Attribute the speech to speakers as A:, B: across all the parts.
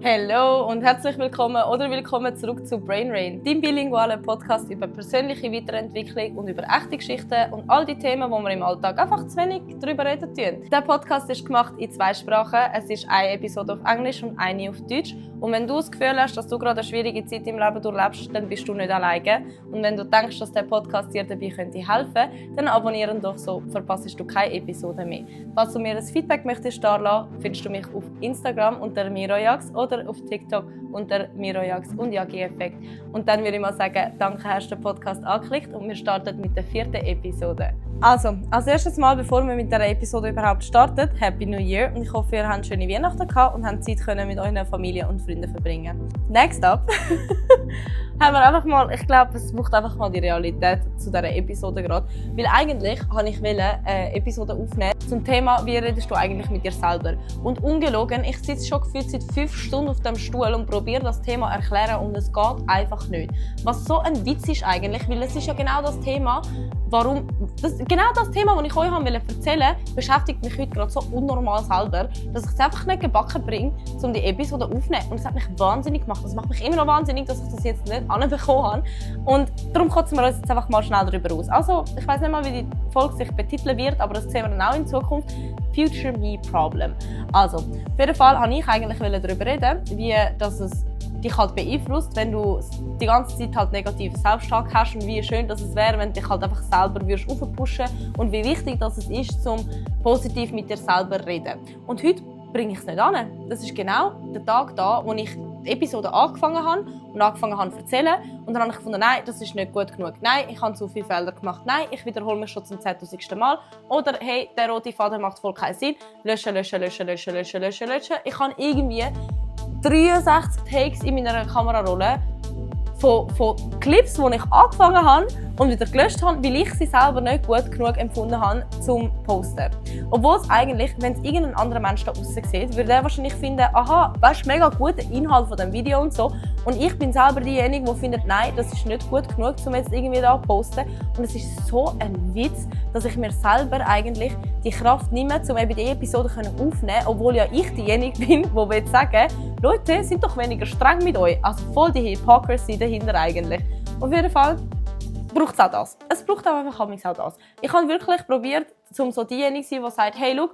A: Hallo und herzlich willkommen zurück zu Brain Rain, deinem bilingualen Podcast über persönliche Weiterentwicklung und über echte Geschichten und all die Themen, wo wir im Alltag einfach zu wenig darüber reden tun. Der Podcast ist gemacht in 2 Sprachen. Es ist eine Episode auf Englisch und eine auf Deutsch. Und wenn du das Gefühl hast, dass du gerade eine schwierige Zeit im Leben durchlebst, dann bist du nicht alleine. Und wenn du denkst, dass der Podcast dir dabei helfen könnte, dann abonniere ihn doch, so verpasst du keine Episode mehr. Falls du mir ein Feedback möchtest darlassen, findest du mich auf Instagram unter Mirojax oder auf TikTok unter Mirojax und Yagi-Effekt. Und dann würde ich mal sagen, danke, hast du den Podcast angeklickt und wir starten mit der 4. Episode. Also, als erstes Mal, bevor wir mit dieser Episode überhaupt starten, Happy New Year und ich hoffe, ihr habt schöne Weihnachten gehabt und habt Zeit können mit euren Familie und Freunden verbringen. Next up haben wir einfach mal, ich glaube, es braucht einfach mal die Realität zu dieser Episode gerade, weil eigentlich wollte ich eine Episode aufnehmen zum Thema, wie redest du eigentlich mit dir selber? Und ungelogen, ich sitze schon gefühlt seit 5 Stunden auf dem Stuhl und probiere das Thema zu erklären und es geht einfach nicht. Was so ein Witz ist eigentlich, weil es ist ja genau das Thema, genau das Thema, das ich euch erzählen wollte, beschäftigt mich heute gerade so unnormal selber, dass ich es einfach nicht gebacken bringe, um die Episode aufzunehmen. Und es hat mich wahnsinnig gemacht. Das macht mich immer noch wahnsinnig, dass ich das jetzt nicht anbekommen habe. Und darum kotzen wir uns jetzt einfach mal schnell darüber aus. Also, ich weiss nicht mal, wie die Folge sich betiteln wird, aber das sehen wir dann auch in Zukunft. Future Me Problem. Also, auf jeden Fall wollte ich eigentlich darüber reden, wie das es dich halt beeinflusst, wenn du die ganze Zeit halt negativen Selbsttalk hast und wie schön dass es wäre, wenn du dich halt einfach selber aufpushen würdest und wie wichtig dass es ist, zum positiv mit dir selber zu reden. Und heute bringe ich es nicht an. Das ist genau der Tag da, wo ich die Episode angefangen habe zu erzählen. Und dann habe ich gefunden, nein, das ist nicht gut genug. Nein, ich habe zu viele Fehler gemacht. Nein, ich wiederhole mich schon zum 10.000. Mal. Oder hey, der rote Faden macht voll keinen Sinn. Löschen. Ich habe irgendwie 63 Takes in meiner Kamerarolle von Clips, die ich angefangen habe und wieder gelöscht habe, weil ich sie selber nicht gut genug empfunden habe zum Poster. Obwohl es eigentlich, wenn es irgendein anderer Mensch da draussen sieht, würde er wahrscheinlich finden, aha, weißt du, mega guter Inhalt von diesem Video und so. Und ich bin selber diejenige, die findet, nein, das ist nicht gut genug, um jetzt irgendwie da zu posten. Und es ist so ein Witz, dass ich mir selber eigentlich die Kraft nehme, um eben die Episode aufzunehmen, obwohl ja ich diejenige bin, die sagen, Leute, sind doch weniger streng mit euch. Also voll die Hypocrisy dahinter eigentlich. Auf jeden Fall braucht es auch das. Es braucht auch einfach auch das. Ich habe wirklich probiert, um so diejenige zu sein, die sagt, hey, schau,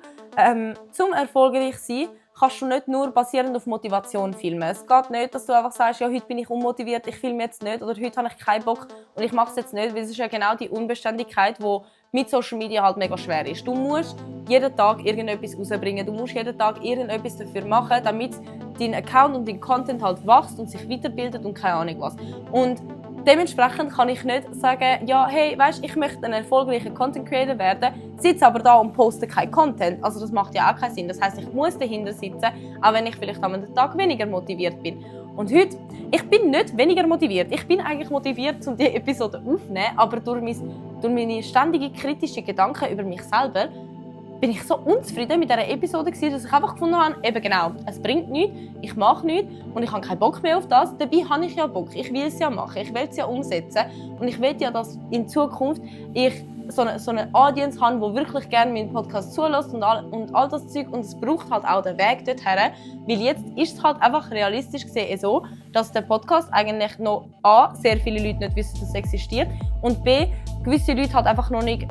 A: zum erfolgreich sein, kannst du nicht nur basierend auf Motivation filmen. Es geht nicht, dass du einfach sagst, ja, heute bin ich unmotiviert, ich filme jetzt nicht oder heute habe ich keinen Bock und ich mache es jetzt nicht, weil es ist ja genau die Unbeständigkeit, die mit Social Media halt mega schwer ist. Du musst jeden Tag irgendetwas rausbringen, du musst jeden Tag irgendetwas dafür machen, damit dein Account und dein Content halt wächst und sich weiterbildet und keine Ahnung was. Und dementsprechend kann ich nicht sagen, ja, hey, weißt, ich möchte ein erfolgreicher Content Creator werden, sitze aber da und poste keinen Content. Also das macht ja auch keinen Sinn. Das heisst, ich muss dahinter sitzen, auch wenn ich vielleicht am Tag weniger motiviert bin. Und heute, ich bin nicht weniger motiviert. Ich bin eigentlich motiviert, um diese Episode aufzunehmen, aber durch meine ständige kritische Gedanken über mich selber bin ich so unzufrieden mit dieser Episode gewesen, dass ich einfach gefunden habe, eben genau, es bringt nichts, ich mache nichts und ich habe keinen Bock mehr auf das. Dabei habe ich ja Bock, ich will es ja machen, ich will es ja umsetzen und ich will ja, dass in Zukunft ich so eine Audience habe, die wirklich gerne meinen Podcast zulässt und all das Zeug und es braucht halt auch den Weg dorthin, weil jetzt ist es halt einfach realistisch gesehen so, dass der Podcast eigentlich noch A, sehr viele Leute nicht wissen, dass es existiert und B, gewisse Leute halt einfach noch nicht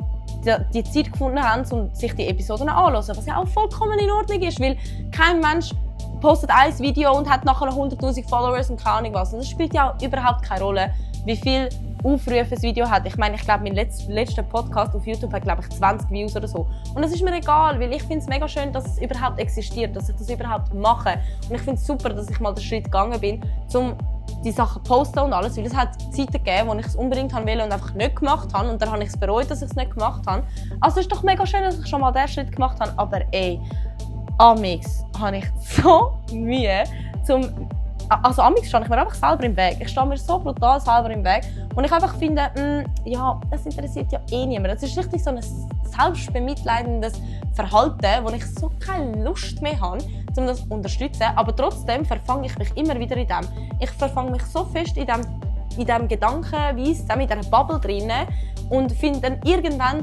A: die Zeit gefunden haben, um sich die Episoden anzuhören, was ja auch vollkommen in Ordnung ist, weil kein Mensch postet ein Video und hat nachher 100'000 Followers und keine Ahnung was. Und das spielt ja auch überhaupt keine Rolle, wie viel Aufrufe ein Video hat. Ich meine, ich glaube, mein letzter Podcast auf YouTube hat, glaube ich, 20 Views oder so. Und das ist mir egal, weil ich finde es mega schön, dass es überhaupt existiert, dass ich das überhaupt mache. Und ich finde es super, dass ich mal den Schritt gegangen bin, um die Sachen posten und alles, weil es hat Zeiten gegeben, wo ich es unbedingt haben wollte und einfach nicht gemacht habe und dann habe ich es bereut, dass ich es nicht gemacht habe. Also es ist doch mega schön, dass ich schon mal diesen Schritt gemacht habe, aber ey, amix habe ich so Mühe also amix stehe ich mir einfach selber im Weg. Ich stehe mir so brutal selber im Weg und ich einfach finde, ja, das interessiert ja eh niemand. Das ist richtig so ein selbstbemitleidendes Verhalten, wo ich so keine Lust mehr habe, um das zu unterstützen. Aber trotzdem verfange ich mich immer wieder in dem. Ich verfange mich so fest in dem Gedankenweise, in dieser Bubble drin und finde dann irgendwann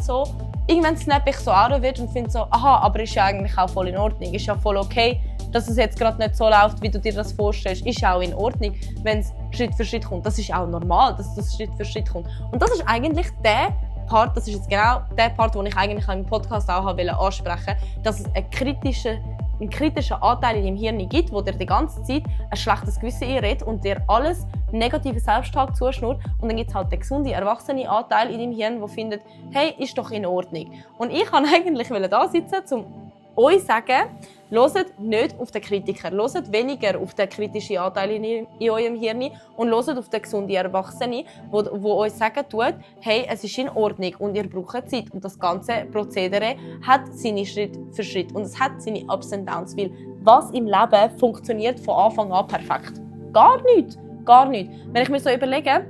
A: snap ich so an und finde so, aha, aber ist ja eigentlich auch voll in Ordnung, ist ja voll okay, dass es jetzt gerade nicht so läuft, wie du dir das vorstellst, ist auch in Ordnung, wenn es Schritt für Schritt kommt. Das ist auch normal, dass das Schritt für Schritt kommt. Und das ist eigentlich der Part, das ist jetzt genau der Part, den ich eigentlich im Podcast auch ansprechen wollte, dass es einen kritischen Anteil in deinem Hirn gibt, der dir die ganze Zeit ein schlechtes Gewissen einredet und dir alles negative Selbsttalk zuschnurrt. Und dann gibt es halt den gesunden, erwachsenen Anteil in deinem Hirn, der findet, hey, ist doch in Ordnung. Und ich wollte eigentlich da sitzen, um euch zu sagen, hört nicht auf den Kritiker, hört weniger auf den kritischen Anteil in eurem Hirn und hört auf den gesunden Erwachsenen, wo euch sagen tut, hey, es ist in Ordnung und ihr braucht Zeit. Und das ganze Prozedere hat seine Schritt für Schritt und es hat seine Ups und Downs, weil was im Leben funktioniert von Anfang an perfekt? Gar nicht. Wenn ich mir so überlege,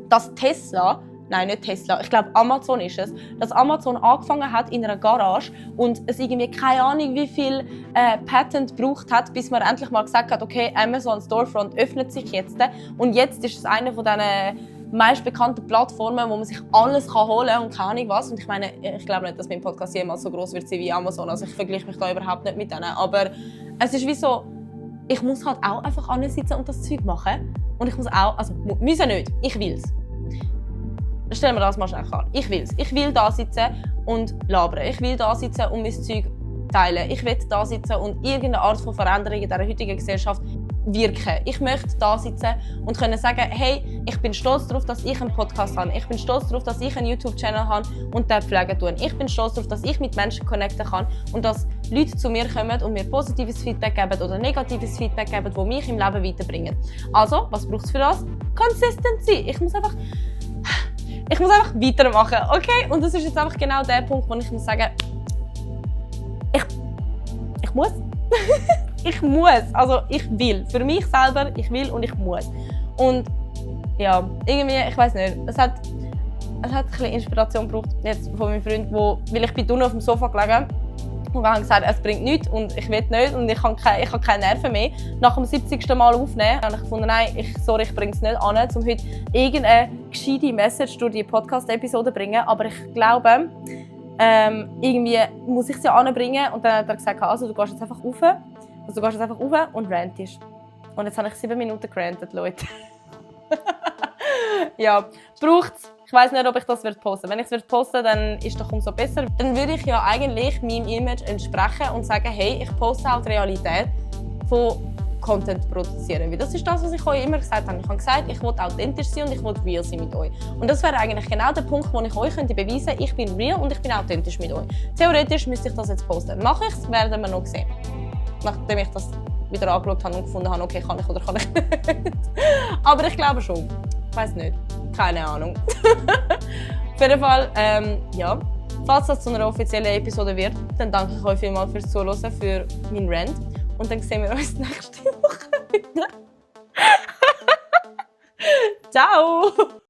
A: dass nicht Tesla, ich glaube Amazon ist es, dass Amazon angefangen hat in einer Garage und es irgendwie keine Ahnung wie viel Patent gebraucht hat, bis man endlich mal gesagt hat, okay, Amazon Storefront öffnet sich jetzt und jetzt ist es eine von diesen meist bekannten Plattformen, wo man sich alles holen kann und keine Ahnung was. Und ich meine, ich glaube nicht, dass mein Podcast jemals so groß wird wie Amazon, also ich vergleiche mich da überhaupt nicht mit denen, aber es ist wie so, ich muss halt auch einfach sitzen und das Zeug machen und ich muss auch, also müssen nicht, ich will's. Stellen wir das mal schnell an. Ich will's. Ich will da sitzen und labern. Ich will da sitzen und mein Zeug teilen. Ich will da sitzen und irgendeine Art von Veränderung in dieser heutigen Gesellschaft wirken. Ich möchte da sitzen und können sagen, hey, ich bin stolz darauf, dass ich einen Podcast habe. Ich bin stolz darauf, dass ich einen YouTube-Channel habe und den pflegen tun. Ich bin stolz darauf, dass ich mit Menschen connecten kann und dass Leute zu mir kommen und mir positives Feedback geben oder negatives Feedback geben, das mich im Leben weiterbringen. Also, was braucht es für das? Consistency. Ich muss einfach weitermachen, okay? Und das ist jetzt einfach genau der Punkt, wo ich muss sagen, ich muss. Ich muss, also ich will. Für mich selber, ich will und ich muss. Und ja, irgendwie, ich weiß nicht, es hat ein bisschen Inspiration gebraucht jetzt von meinem Freund, weil ich bin unten auf dem Sofa gelegen und wir haben gesagt, es bringt nichts und ich will nicht und ich habe keine Nerven mehr. Nach dem 70. Mal aufnehmen habe ich gefunden, nein, ich bringe es nicht an, um heute irgendeine gescheite Message durch die Podcast-Episode zu bringen. Aber ich glaube, irgendwie muss ich sie anbringen. Und dann hat er gesagt, also du gehst jetzt einfach rauf und rantest. Und jetzt habe ich 7 Minuten gerantet, Leute. Ja, braucht's. Ich weiss nicht, ob ich das posten werde. Wenn ich es posten dann ist es doch umso besser. Dann würde ich ja eigentlich meinem Image entsprechen und sagen, hey, ich poste auch die Realität von Content produzieren. Weil das ist das, was ich euch immer gesagt habe. Ich habe gesagt, ich will authentisch sein und ich will real sein mit euch. Und das wäre eigentlich genau der Punkt, wo ich euch beweisen könnte, ich bin real und ich bin authentisch mit euch. Theoretisch müsste ich das jetzt posten. Mache ich es, werden wir noch sehen. Nachdem ich das wieder angeschaut habe und gefunden habe, okay, kann ich oder kann ich nicht. Aber ich glaube schon. Ich weiss nicht. Keine Ahnung. Auf jeden Fall, ja. Falls das zu einer offiziellen Episode wird, dann danke ich euch vielmals fürs Zuhören, für meinen Rant. Und dann sehen wir uns nächste Woche wieder. Ciao!